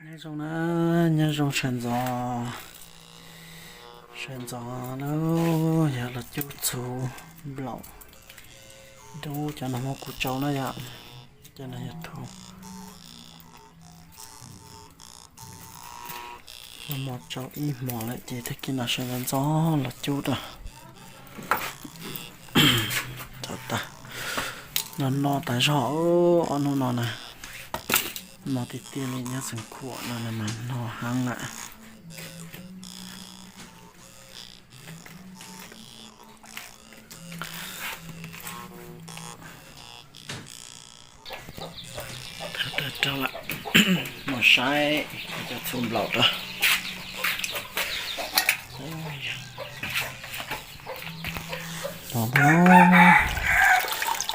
Nyob zoo na, nyob zoo sawv ntxov, sawv ntxov na, yog los cub txhuv nplaum dub cov no hmo kuv tsau na yom, cov no yog txhuv. Hmo tsau ib hmos lawm ces tag kis no sawv ntxov ntxov los cub rau. Thaum tas no no tas zog ob hnub no na, no tiag tiag li nyob Xeev Khuam no mas no heev lawm. Mus saib cov txhuv nplaum rau.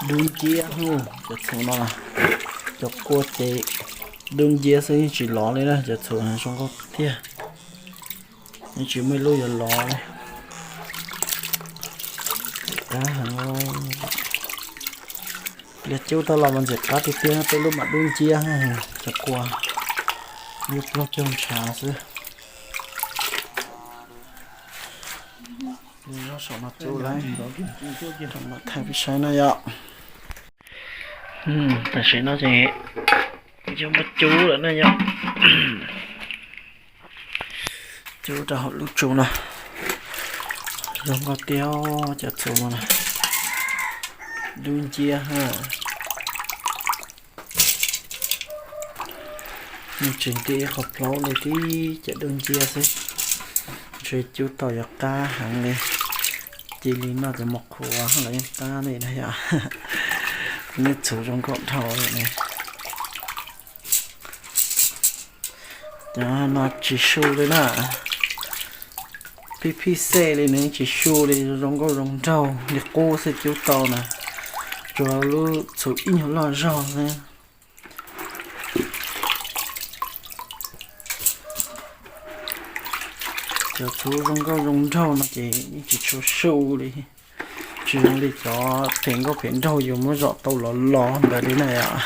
Dub nciab, cov txhuv no, cov kua ces dub nciab xwb yeej tsis lov li na, cov txhuv zoo nkauj tiag, yeej tsis muaj ib lub yuav lov li. Qab heev. Pliag cub tau los mas ntxim qab tiag tiag, peb lub mas dub nciab, cov kua lub plaug caug ntshav xwb. Zaub saum no cub lawm, thaij peb saib na yom. Tam sim no ces yuav muab cub lawm na yom. Cub rau hauv lub tsu no. Zoo nkauj tiag, cov txhuv no dub nciab ha. Yeej tsis nti ib qho plaub li, tib cov dub nciab xwb. Ntshe cub tau yuav qab heev li. Cia li noj cov mos qhuav los yeej qab li na yom. Kuv niag txhuv zoo nkauj dhau li ne. Cov no tsis su li na. Phij phij xej li nws tsis su li, zoo nkauj zoo nraug li qub xwb cub tau na. Tsuas lub txhuv ib nyuag loj zog xwb. Cov txhuv zoo nkauj zoo nraug no ces yeej tsis tshua su li. Tsis zoo li cov phem nkauj phem nraug yus muab zom tau lov lov ntawd li na yom.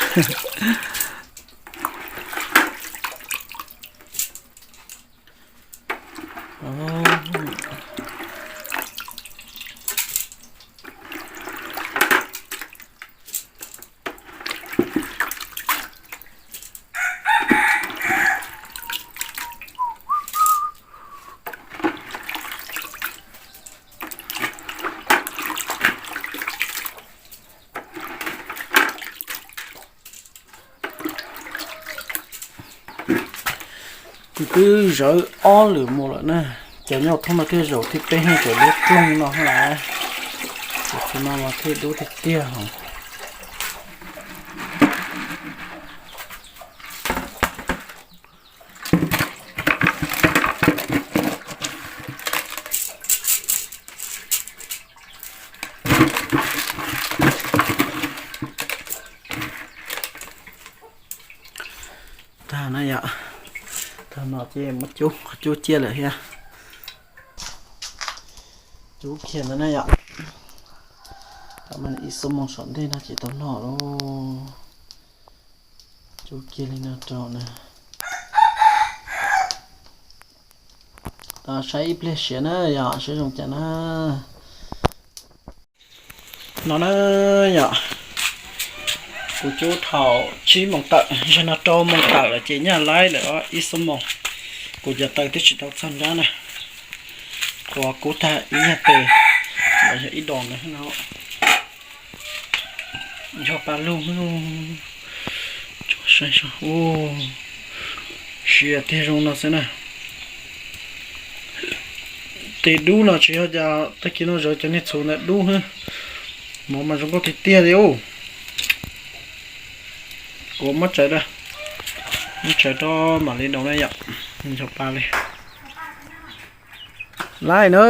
Kuv twb zawv ob lwm mus lawm na. Cov nyob thoob no thiaj zaum thib peb, cov liab ploog no lawm. Cov no mas thiaj dub tiag tiag os. Tag na yom. Tag no ces muab cub, cub ciaj lawm thiab. Cub kiag ntawd na yom. Ib xuab moos saum ntej no ces tau noj lauj. Cub kiag li no rau na. Saib ib pliag siav na yom, saib zoo cas na. No na yom, kuv cub thaum tsib moos tawm, zaum no rau moos tawm lawm ces nyaj laib lawm ib xuab moos. Kuv cov taws twb tsis tau txog nrab na. Qhuav kub tag ib nyuag tes, los yog ib dos ntawd no. Ncho pa lug, siav tiag zoo no xwb na. Tes dub no tsis yog cas, tag kis no zawv cov niag txhuv ntawd dub hwb. Mov mas zoo nkauj tiag tiag li ub. Kuv muab tsawv da, muab tsawv rau mam li daus na yom. Ncho pa li. Laij na,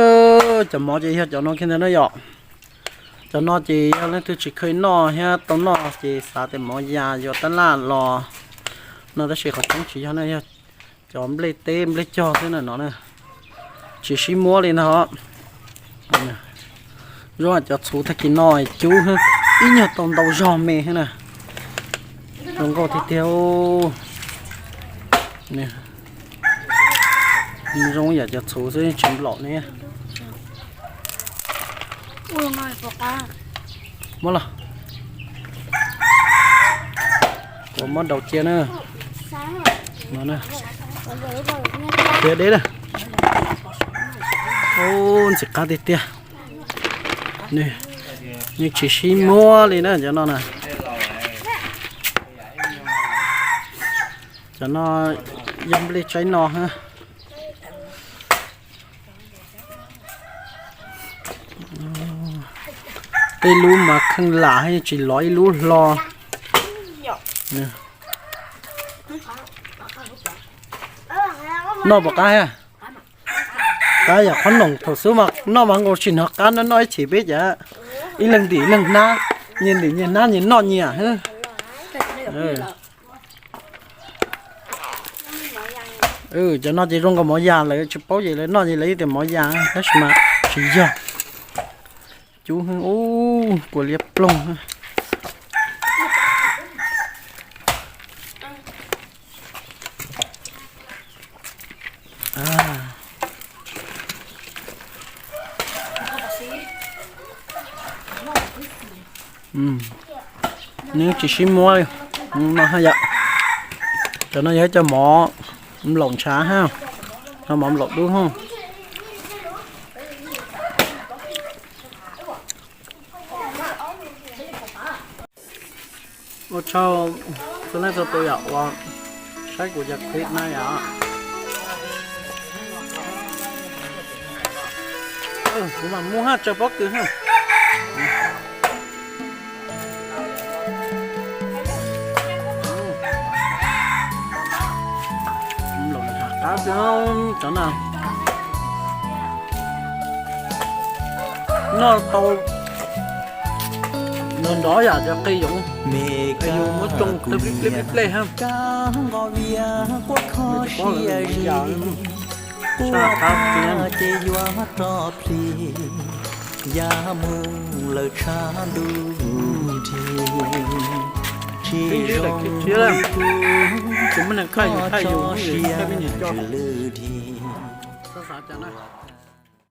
cov mov ces yog cov no kiag ntawd na yom. Cov no ces yog leej twg tsis kheev noj thiab tau noj ces xav tias mov ya yuav tab laj los no, tab sis qhov tseeb tsis yog na, yog cov nplej teb nplej cog xwb na no na. Tsis sib muab li ntag. Zoo cov txhuv tag kis no cub ib nyuag tau ntau zog me thiab na. Zoo nkauj tiag tiag. Nws zoo yam cov txhuv xwb tsis nplaum ne. Muab los. Kuv muab daus cia na. Khiav deb na. Ub, ntxim qab tiag tiag. Nws yeej tsis sib muab li na cov no na. Cov no yog nplej tsaib no. Tej lub mas kheej lam tsis lov ib lub hlo. Noj puas qab? Qab yam qhob noom thaum xub mas noj mas nkaus tsis hnov qab, noj ib chim peb cas ib leeg ntim ib leeg hnab, nyias ntim nyias hnab nyias noj nyias. Cov no ces zoo nkaus mov yas lawm, tsis paub ces lawv noj ces lawv tias mov yas tab sis mas tsis yog. Cub, ub, kua liab ploog. Nws tsis sib muab li no haj yam. Cov no yog cov mov nplaum ntshav hab, no mov nplaum dub hab. Ua tsaug txhua leej txhua tus yom uas saib kuv cov clip na yom. Kuv mas muab hab tsaws pob kws hab. Noj tau nrov nrov yam cov qe yoov, qe yoov muab tsoo tawg plij plij plij plej hab. Sab qab tiag. Tsis zoo, tsis muaj neeg qhaij yus, qhaij yus, qhaij peb niag coj.